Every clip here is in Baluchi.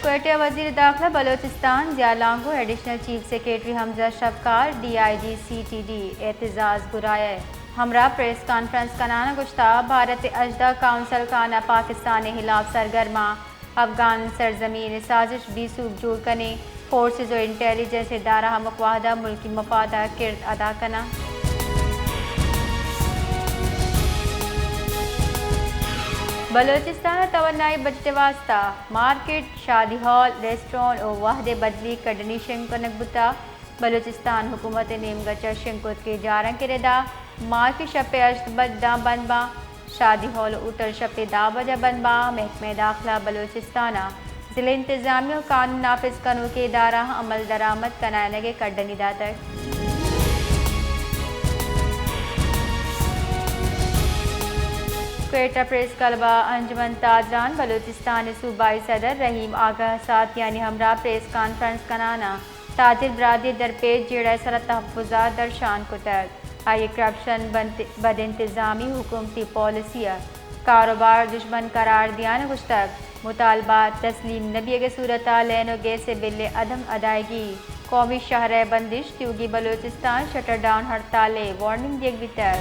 کوئٹہ، وزیر داخلہ Balochistan Zia Langove, additional chief secretary Hamza Shafqar, D I G C T D Aitzaz Goraya ہمراہ پریس کانفرنس کنان ءَ گوشتہ، بھارت ءِ ہژدہ کونسل خانہ پاکستان ءِ ہلاف سرگرماں، افغان سرزمین ءِ سازش بے سوب جوڑ کنیں، فورسز ءُ انٹیلیجنس ادارہ ہمک وہد ءَ ملکی مفاد ءَ کرد ادا کناں۔ بلوچستان ءَ توانائی بچت ءِ واستہ مارکیٹ، شادی ہال، ریسٹورنٹ ءُ وہد ءِ بدلی کڈنی شنگ کنگ بوتہ۔ بلوچستان حکومت ءِ نیمگ ءَ چہ شنگ کتگیں جارانک ءِ ردا ماہکی شپ ءِ ہشت بج داں بند باں۔ شادی ہال ءُ ہوٹل شپ ءِ دہ بج ءَ بند باں۔ محکمہ داخلہ بلوچستان ءَ ضلع انتظامیہ ءُ قانون نافذ کنوکیں ادارہاں عمل درآمد کنائینگ ءِ کڈنی داتگ۔ کوئٹہ پریس کلب ءَ انجمن تاجران بلوچستان ءِ صوبائی صدر رحیم آگاہ ءِ ساتھیانی ہمراہ پریس کانفرنس کنان ءَ تاجر برادری ءِ درپیش جیڑہ ءِ سرا تحفظات درشان کتگ۔ آئی ءَ کرپشن، بنت-، بد انتظامی، حکومتی پالیسی ءَ کاروبار دژمن قرار دیان ءَ گوشتگ، مطالبات تسلیم نہ بیگ ءِ صورت ءَ لین ءُ گیس ءِ بل ءِ عدم ادائیگی، قومی شاہراہ ءِ بندش، تیوگیں بلوچستان شٹر ڈاؤن ہڑتال ءِ وارننگ دیگ بیتگ۔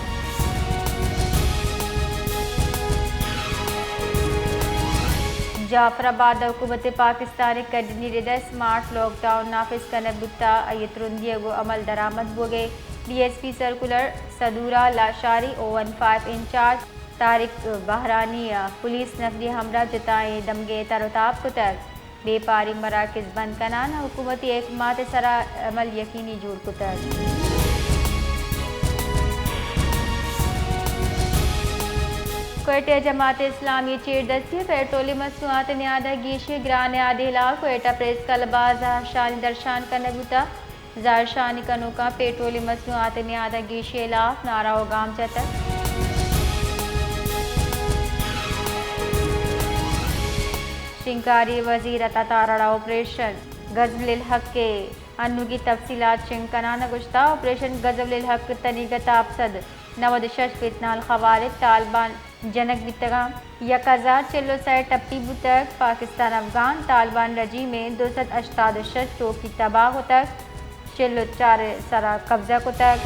جعفر آباد ءَ حکومت پاکستان ءِ کڈنی رد ءَ سمارٹ لاک ڈاؤن نافذ کنگ بوتگ، آئی ءِ ترندی ءَ گوں عمل درآمد بوگ ءِ ڈی ایس پی سرکولر۔ صدورہ لاشاری او ون فائیو انچارج طارق بہرانی ءَ پولیس نفری ہمراہ جتائیں دمگے تر ءُ تاب کتگ۔ بیپاری مراکز بند کنان ءَ حکومتی احکامات ءِ سرا عمل یقینی جوڑ کتگ۔ کوئٹہ ءَ جماعت اسلامی ءِ چیردستی ءَ پیٹرولیم مصنوعات ءِ نیاد ءَ گیشیں گران نیادے ءِ ہلاپ کوئٹہ پریس کلب ءَ زہرشانی درشان کنگ بوتگ۔ زہرشانی کنوکاں پیٹرولیم مصنوعات ءِ نیاد ءَ گیشی ءِ ہلاپ نعرہ ءُ گام جتگ۔ شنگکاری وزیر عطا تارڑ ءَ آپریشن غزل الحق ءِ انوگی تفصیلات شنگ کنان ءَ گوشتگ، آپریشن غزل الحق ءِ تنیگت ءَ ہپت سد نود ءُ شش فتنہ الخوارج طالبان جنگ بیتگاں، یک ہزار چل ءُ سئے ٹپی بوتگ۔ پاکستان افغان طالبان رژیم ءِ دو سد ہشتاد ءُ شش چوکی تباہ کتگ، چل ءُ چار ءِ سرا قبضہ کتگ۔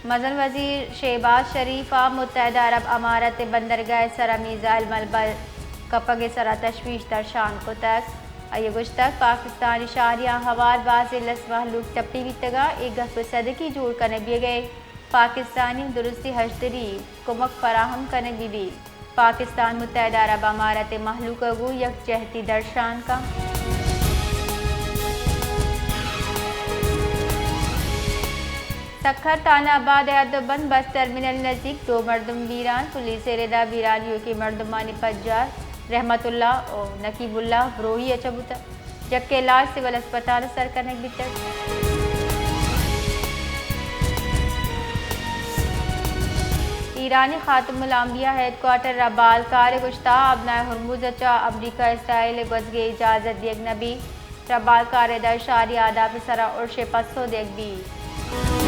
مزن وزیر شہباز شریف ءَ متحدہ عرب امارات ءِ بندرگاہ ءِ سرا میزائل ملبہ کپگ ءِ سرا تشویش درشان کتگ۔ آئی ءَ گوشتگ، پاکستانی شہریاں ہوار بازیں لس مہلوک ٹپی بیتگاں، اے گپ ءِ صدقی جوڑ کنگ بیگ ءَ پاکستانی درستی ہژدری کمک فراہم کنگ بہ بیت۔ پاکستان متحدہ عرب امارات ءِ مہلوک ءَ گوں یکجہتی درشان کنت۔ سکھر تھانہ آباد ءِ حد ءُ بند بس ٹرمینل نزیک دو مردم بیران، پولیس ءِ ردا بیرانی ءَ کہ مردمانی پجار رحمت اللہ ءُ نقیب اللہ بروہی ءَ چہ بوتگ، جک ءِ علاج سول اسپتال ءَ سر کنگ بیتگ۔ ایرانی خاتم الانبیاء ہیڈکوارٹر ءِ ربالکار ءَ گوشتگ، آبنائے ہرمز ءَ چہ امریکہ ءُ اسرائیل ءِ گوزگ ءِ اجازت دیگ نہ بیت۔ ربالکار ءِ ادا شہری آداپ ءِ سرا ارش ءِ پسو دیگ بیت۔